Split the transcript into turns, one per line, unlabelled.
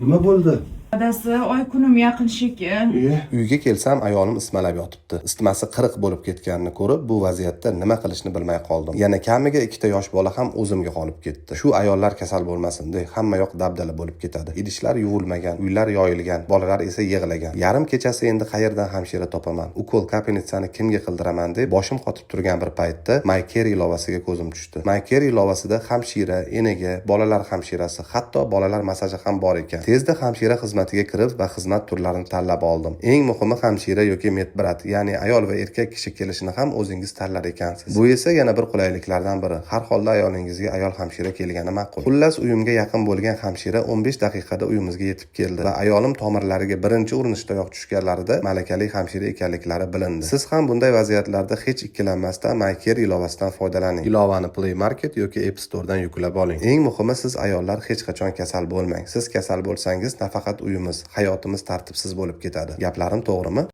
Nima bo'ldi?
Adasi, oy kunim yaqin shekin.
Iye.
Uyga kelsam, ayolim isitmalab yotibdi. Isitmasi 40 bo'lib ketganini ko'rib, bu vaziyatda nima qilishni bilmay qoldim. Yana kamiga ikkita yosh bola ham o'zimga qolib ketdi. Shu ayollar kasal bo'lmasin de, hamma yoq dabdala bo'lib ketadi. Idishlar yuvilmagan, uylar yoyilgan, bolalar esa yig'lagan. Yarim kechasi endi qayerdan hamshira topaman? Ukol, капельница ni kimga qildiraman deb boshim qotib turgan bir paytda MyCare ilovasiga ko'zim tushdi. MyCare ilovasida hamshira, enaga, bolalar hamshirasi, hatto bolalar massaji ham bor ekan. Tezda hamshira xizmatiga kirib va xizmat turlarini tanlab oldim. Eng muhimi, hamshira yoki медбрат, ya'ni ayol va erkak kishi kelishini ham o'zingiz tanlar ekansiz. Bu esa yana bir qulayliklardan biri. Har holda ayolingizga ayol hamshira kelgani ma'qul. Xullas, uyimga yaqin bo'lgan hamshira 15 daqiqada uyimizga yetib keldi va ayolim tomirlariga birinchi urinishdayoq tushganlarida malakali hamshira ekanliklari bilindi. Siz ham bunday vaziyatlarda hech ikkilanmasdan MyCare ilovasidan foydalaning. Ilovani Play Market yoki App Store'dan yuklab oling. Eng muhimi, siz ayollar hech qachon kasal bo'lmang. Siz kasal bo'lsangiz, nafaqat uyimiz, hayotimiz tartibsiz bo'lib ketadi. Gaplarim to'g'rimi?